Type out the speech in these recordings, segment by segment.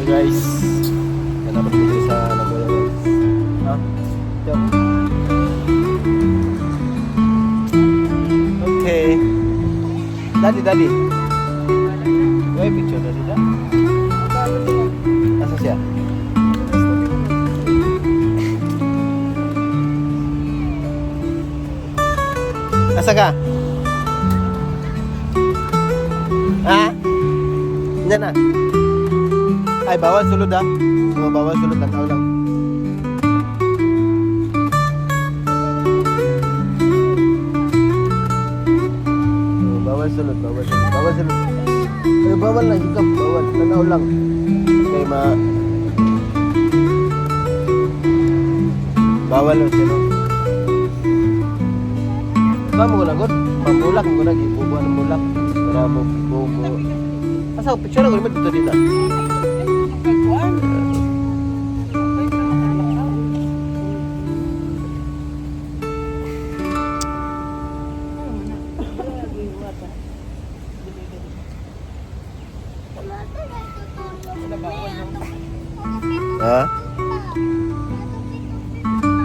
Guys. Hanapin dito sa Nagoya, guys. Ha? Jump. Okay. Daddy, daddy. May picture, daddy, da? Asa siya? Asa ka? Ha? Yan na. Ay, bawal sulod ah. Oo, bawal sulod. Tanaw lang. Oo, bawal sulod, bawal sulod, bawal sulod. Ay, bawal lang, higap, bawal. Tanaw lang. Kay ma... Bawal lang siya, no? Ba mo lang, god? Mabulak mo na, gibubuan ng bulak. Para mo, mo, mo. Asa, picture ako naman dito dito. Ha?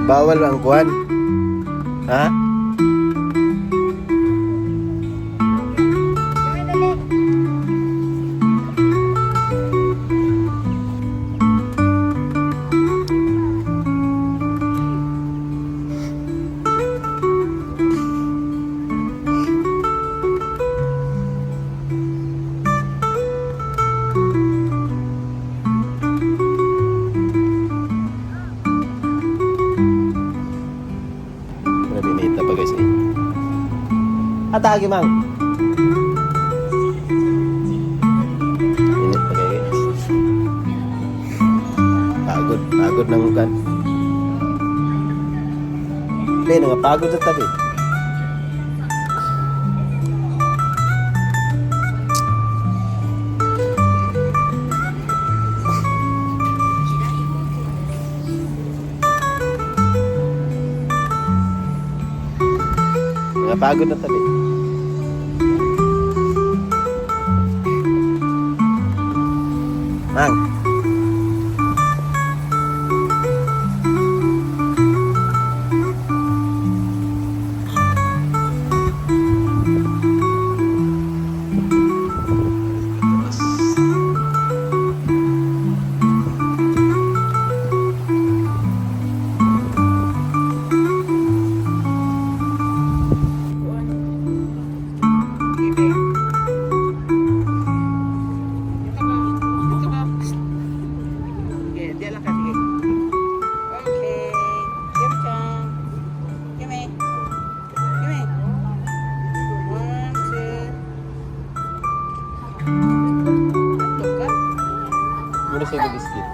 Bawal ang kuwan. Ha? Grabe init na pa, guys, eh. Atagi mang. Init pa kayo, guys. Pagod, pagod ng kan. Be, pagod na tabi. Pagod na tabi. Mang. Sige, diyan lang ka, sige. Okay. Kim Chang. Kimi. Kimi. One, two. Antok ka? Muna siya nag-skit.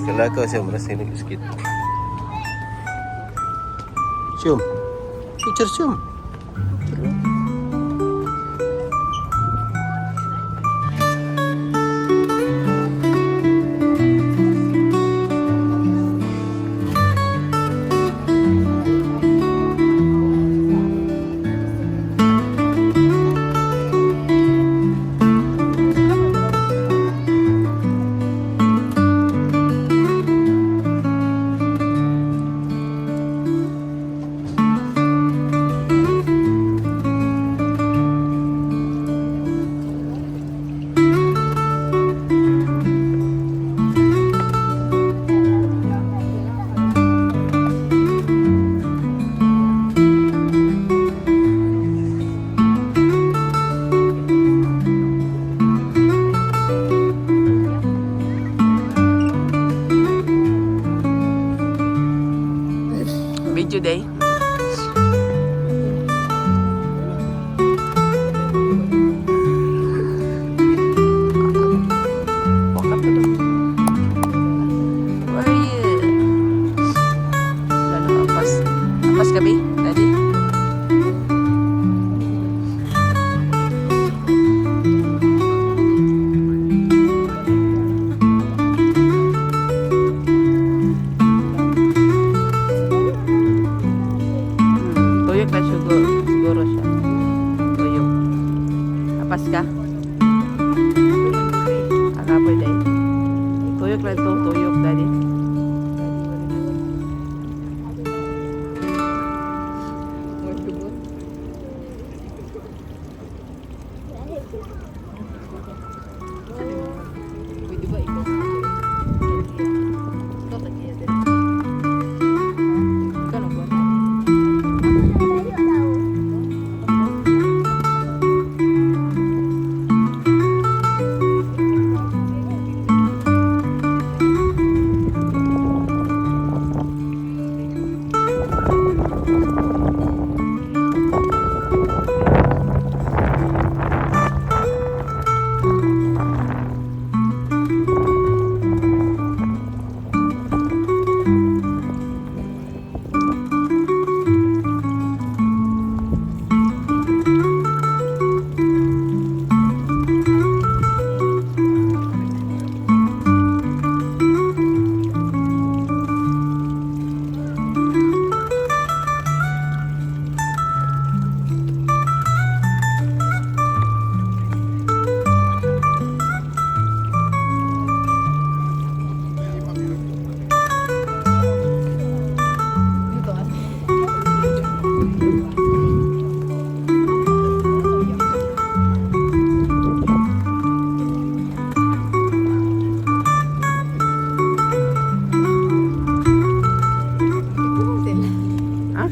Kalakaw siya, muna siya nag-skit. Siyum. Picture siyum. Video day. Where are you? Wala na, apas. Apas gabi, daddy. Tuyok lang to, tuyok, Daddy. Pwede ba ikaw? Ikaw tag-iya din. Ikaw na ba? Dito ah. Ha?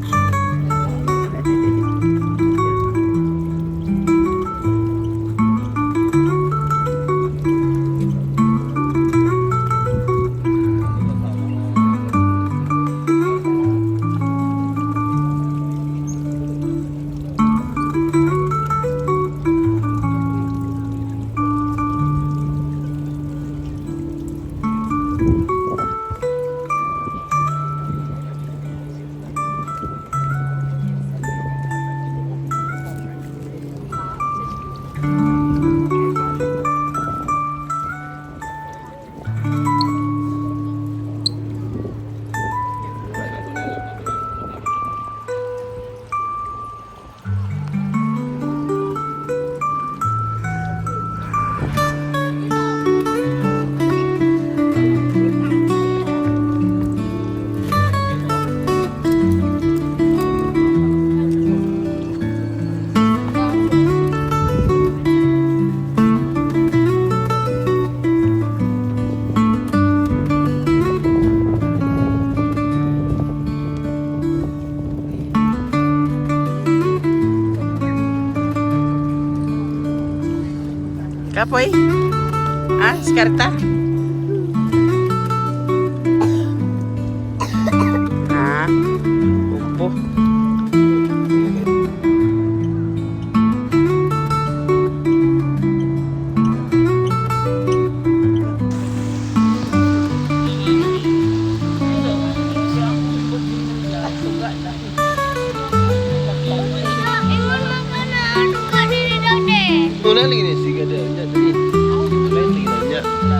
Kapoy? Ah, skarta? Ah, upo. Ingon man ka na ano ka diri daw de. Una lagi ni siga dia. Nya tadi. Lain lagi nanya. Wala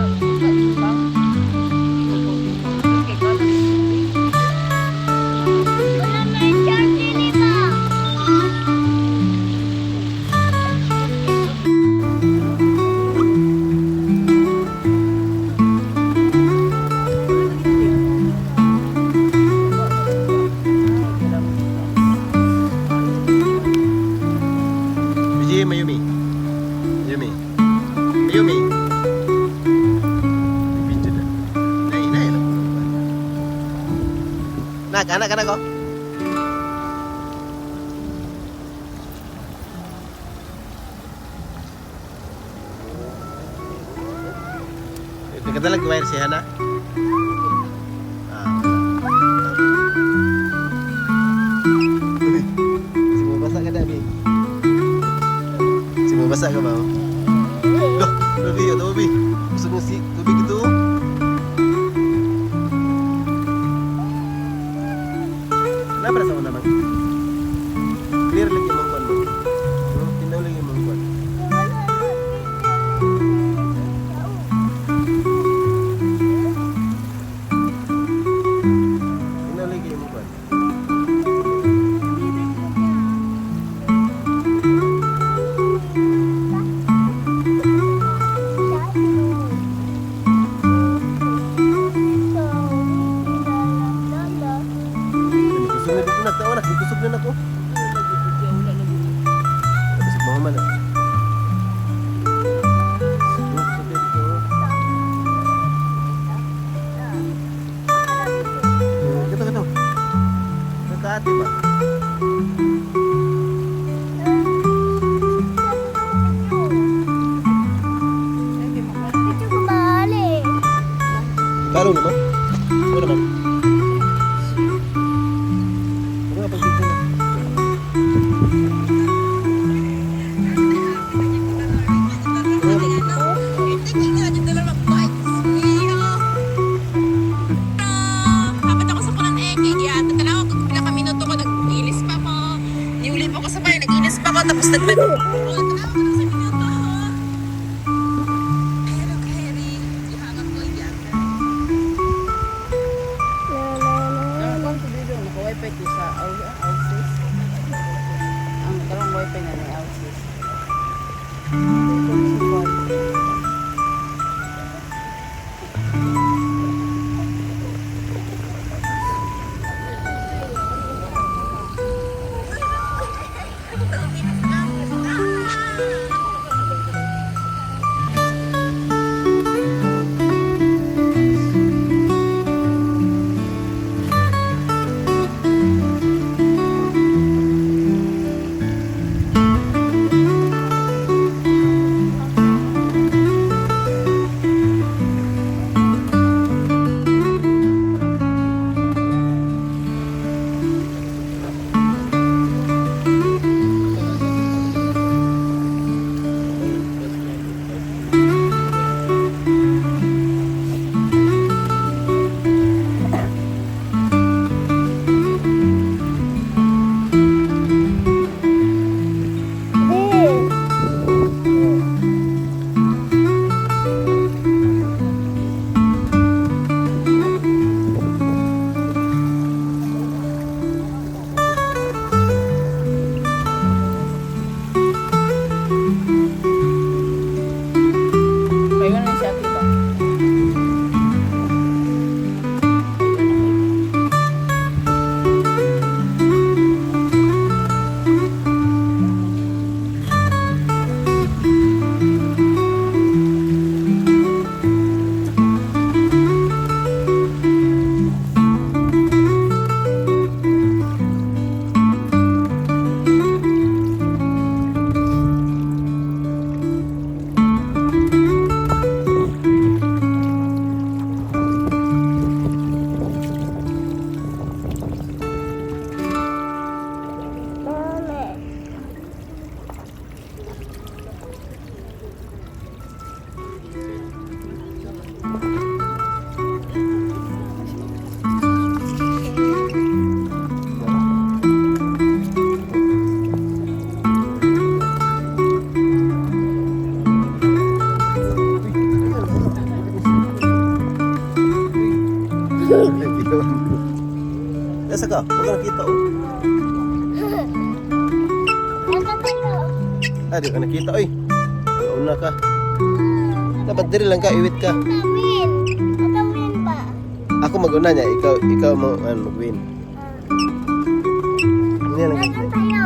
na charge diri ba? Biji Mayumi. Mayumi. Mayumi. Video na. Nai nai lah. Nak anak anak ko. Nagkadalag wire si Hana. Ah, wala. Uy, si mabasa ka na, Bi. Si mabasa ka ba? Oh? Loh, Ruby, oh, Ruby. Gusto mo si tubig ito? Kenapa sa naman? Clear lagi mong kwan mo. Tinaw lagi mong kwan. Tinaw lagi mong kwan. Tarong naman. Ano naman? Ano nga pag-video na? Kapit ako sa punan eh, kaya tatalaw ko pila ka minuto ko, nag-ilis pa ko. Niuli pa ko sa bahay, nag-ilis pa ko, tapos nag ako, tatalaw ko sa minuto. Pero Kerry, ihagap ko iyan. Ang ko dito, naka-wifi ko sa Ausis. Ang karong wifi na ni Ausis. Paingon na siya tita. Mama. Nasa ka? Huwag ka nakita oh. Nakatayo. Ah, di ka nakita oy. Una ka. Dapat diri lang ka, iwit ka. Atawin. Atawin ba? Ako maguna niya, ikaw ikaw mo ano, mag-win. Hindi lang. Dagan tayo.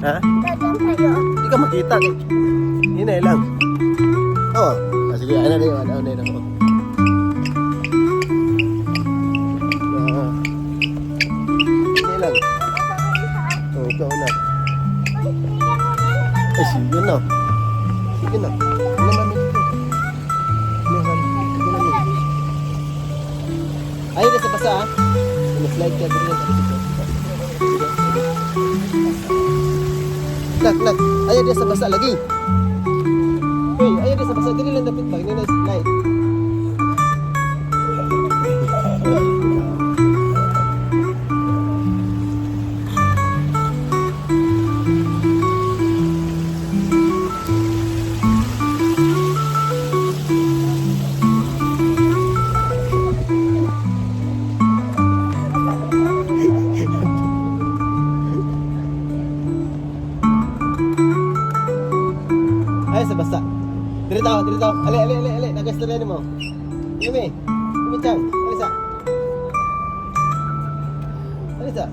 Ha? Dagan tayo. Di ka makita kay. Hindi na lang. Oh, ah, sige, ano na yun, ano na yun ako. Ah. Hindi lang. Oh, ikaw na. Uy, bigyan mo din Ay, sige na. Sige na. Ano naman ito? Ano naman? Sige na mi. Ay, nasa basa ah. Ano, slide ka. Dali lang. Sige, sige. Nak, nak. Ayaw diya sa basa lagi. Uy, ayaw diya sa basa. Dali lang dapat ba? Hindi na slide. Ay, sa basa. Dili tao, dili tao. Ali, ali, ali, ali. Nagastorya mo. Yumi. Yumi chan. Ali sa. Ali sa.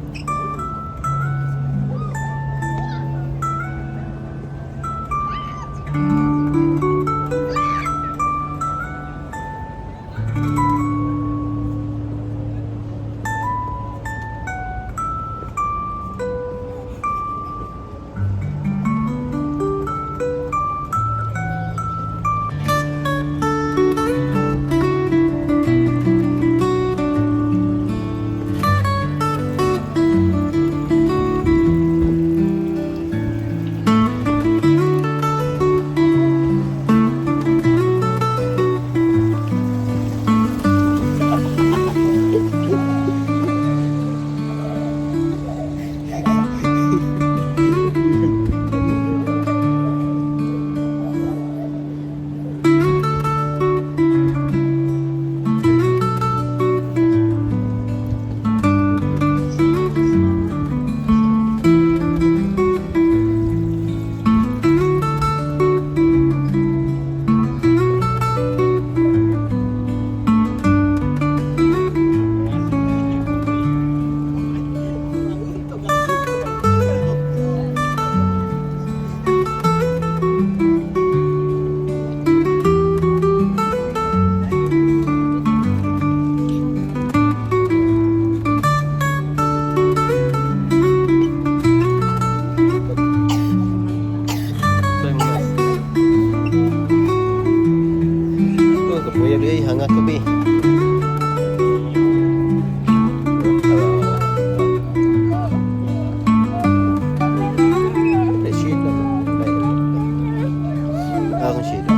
Gihanga ko, bi. May shade na ko. Akong shade.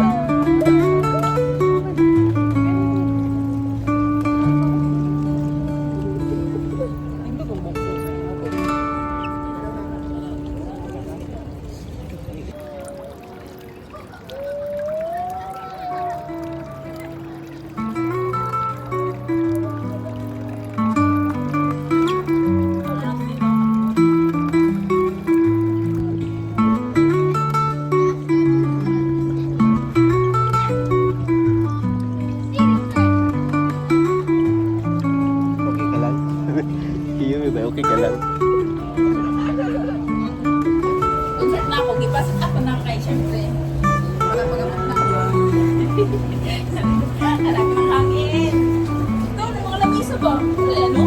Okay ka lang? Iyo, ba? Okay ka lang? Concert na ako, gipasit ako na kay syempre. Wala pagamot na ako. Alam ng hangin. Ito, may mga lamisa ba? Wala, ano?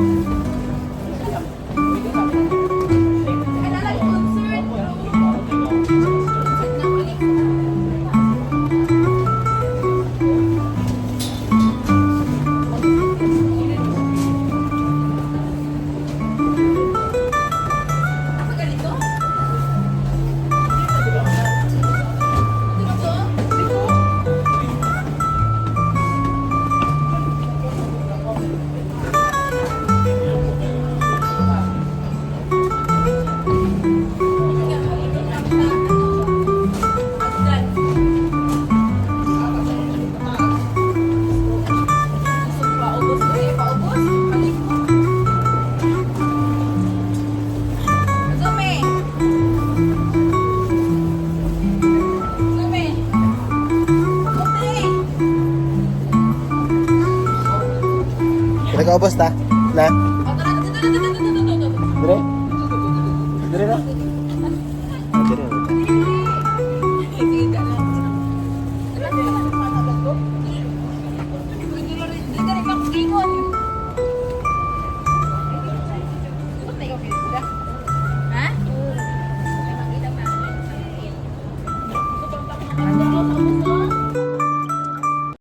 Ay, lalaki concert. Concert na ulit. Ako ganito? Di ba to? Paubos eh, paubos. Balik. Zumi! Zumi! Kamuti! Kaya ka ubos ta? Na? O, tara, dito, dito, dito, dito, dito, dito. Dire?